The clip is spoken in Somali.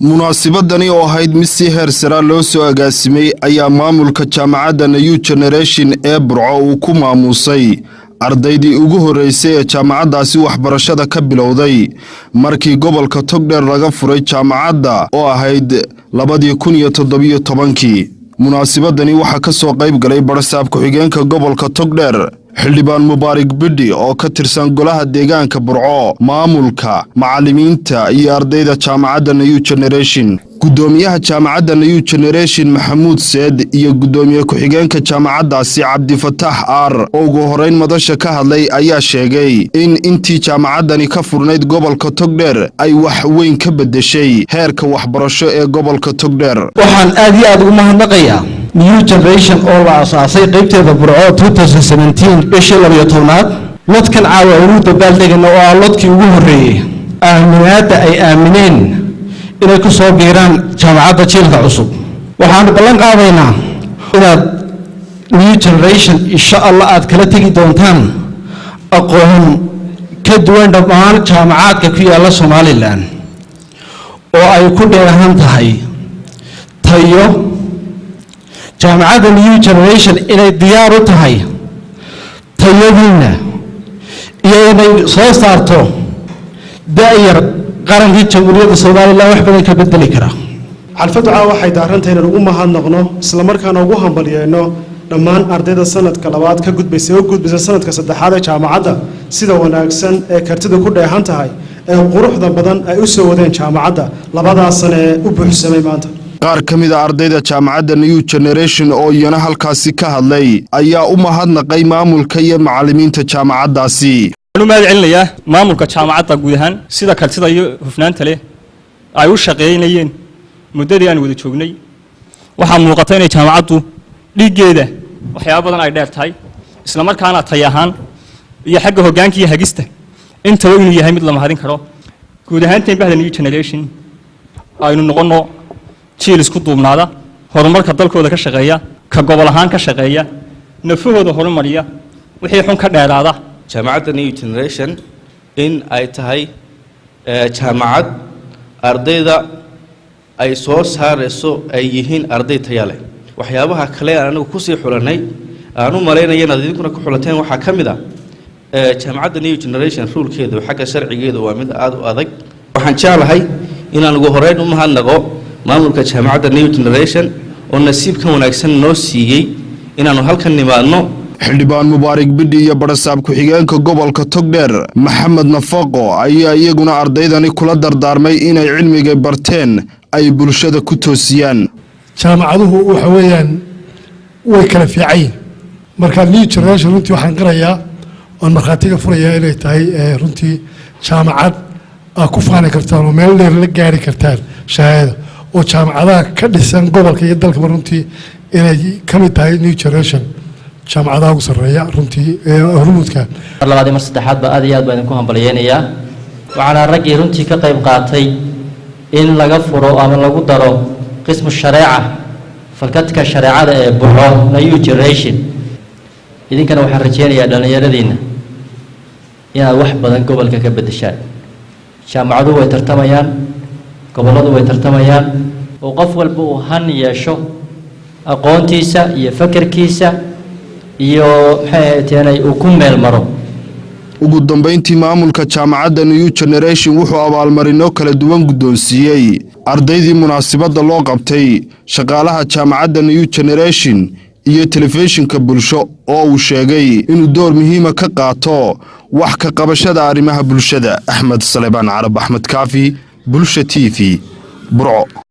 Munaasibadani oo ahayd mid si heer sara loo soo agaasimay ayaa maamulka jaamacadda New Generation ee Burco uu ku maamuusay ardaydii ugu horreysay ee jaamacaddaasi waxbarashada ka bilowday markii gobolka Togdheer laga furay jaamacadda oo ahayd 2017-kii. Munaasibadani waxaa ka soo qayb galay barasaab ku-xigeenka gobolka Togdheer, Xildhibaan Mubaarik Bidhi oo ka tirsan golaha deegaanka Burco, maamulka, macallimiinta iyo ardayda jaamacadda New Generation, guddoomiyaha jaamacadda New Generation Maxamuud Seed iyo guddoomiye ku-xigeenka jaamacaddaasi Cabdifataax Aar oo ugu horrayn madasha ka hadlay ayaa sheegay in intii jaamacaddani ka furnayd gobolka Togdheer ay wax weyn ka beddeshay heerka waxbarasho ee gobolka Togdheer. Waxaan aad iyo aad ugu mahadnaqayaa New Generation oo la asaasay qaybteeda Burco bishii 12aad. Lotkan caawa ugu dabaaldegana oo ah lotkii ugu horreeyey, aaminaadda ay aamineen inay ku soo biiraan jaamacadda jiilka cusub. Waxaanu ballan qaadaynaa inaad New Generation insha Allah aad kala tegi doontaan aqoon ka duwan dhammaan jaamacaadka ku yaalla Somaliland, oo ay ku dheehan tahay tayo. Jaamacadda New Generation inay diyaar u tahay tayadiinna iyo inay soo saarto da'yar qarankii Jamhuuriyadda Somaliland wax badan ka bedeli kara. Xafladdu caawa waxay daarantay inaan ugu mahadnaqno, islamarkaana ugu hambalyeeno dhammaan ardayda sanadka labaad ka gudbaysa ee u gudbaysa sanadka saddexaad ee jaamacadda, sida wanaagsan ee kartida ku dheehan tahay ee quruxda badan ay u soo wadeen jaamacadda labadaas sane ee u buuxsamay maanta. Qaar ka mid a ardayda jaamacadda New Generation oo iyana halkaasi ka hadlay ayaa u mahadnaqay maamulka iyo macallimiinta jaamacaddaasi. Waxaan u mahad celinayaa maamulka jaamacadda guud ahaan sida kartida iyo hufnaanta leh ay u shaqeynayeen muddadii aan wada joognay. Waxaa muuqata inay jaamacaddu dhiiggeeda waxyaaba badan ay dheer tahay, isla markaana tay ahaan iyo xagga hoggaanka iyo hagista intaba inuu yahay mid la mahadin karo. Guud ahaanteen bahda New Generation aynu noqonno jiil isku duubnaada, horumarka dalkooda ka shaqeeya, ka gobol ahaan ka shaqeeya, nafahooda horumariya, wixii xun ka dheeraada. Jaamacadda New Generation in ay tahay jaamacad ardayda ay soo saarayso ay yihiin arday taya leh. Waxyaabaha kale aan anigu kusii xulanay, aan u malaynaya inaad idinkuna ku xulateen, waxaa ka mid ah jaamacadda New Generation rule-keedu xagga sharcigeedu waa mid aada u adag. Waxaan jeclahay inaan ugu horeyn u mahadnaqo maamulka jaamacadda New Generation oo nasiibkan wanaagsan noo siiyey inaannu halkan nimaadno. Xildhibaan Mubaarik Bidhi iyo barasaab ku-xigeenka gobolka Togdheer Maxamed Nafaqo ayaa iyaguna ardaydani kula dardaarmay inay cilmiga barteen ay bulshada ku toosiyaan. Jaamacaduhu waxa weeyaan way kala fiican yihin. Marka New Generation runtii waxaan qirayaa oon markhaatiga furayaa inay tahay runtii jaamacad aad ku faani kartaan oo meel dheer la gaari kartaan shahaadada, oo jaamacadaha ka dhisan gobolka iyo dalkaba runtii inay ka mid tahay New Generation jaamacadaha ugu sarreeya runtii ee hormuudka. Mar labaad iyo mar saddexaad ba aad iyo aad baan idinku hambalyeynayaa. Waxaana raggii runtii ka qayb qaatay in laga furo ama lagu daro qismu shareeca, faculty-ga shareecada ee Burco New Generation. Idinkana waxaan rajeynayaa dhallinyaradiinna inaad wax badan gobolka ka beddeshaan. Jaamacaduhu way tartamayaan, gobolladu way tartamayaan, oo qof walba uu han yeesho, aqoontiisa iyo fakerkiisa iyo maxay ahaydeenay uu ku meel maro. Ugu dambayntii, maamulka jaamacadda New Generation wuxuu abaalmarino kala duwan guddoonsiiyey ardaydii munaasibadda loo qabtay, shaqaalaha jaamacadda New Generation iyo telefishinka Bulsho oo uu sheegay inuu door muhiima ka qaato wax ka qabashada arrimaha bulshada. Axmed Salebaan Carab, Axmed Kaafi, Bulsha TV, Burco.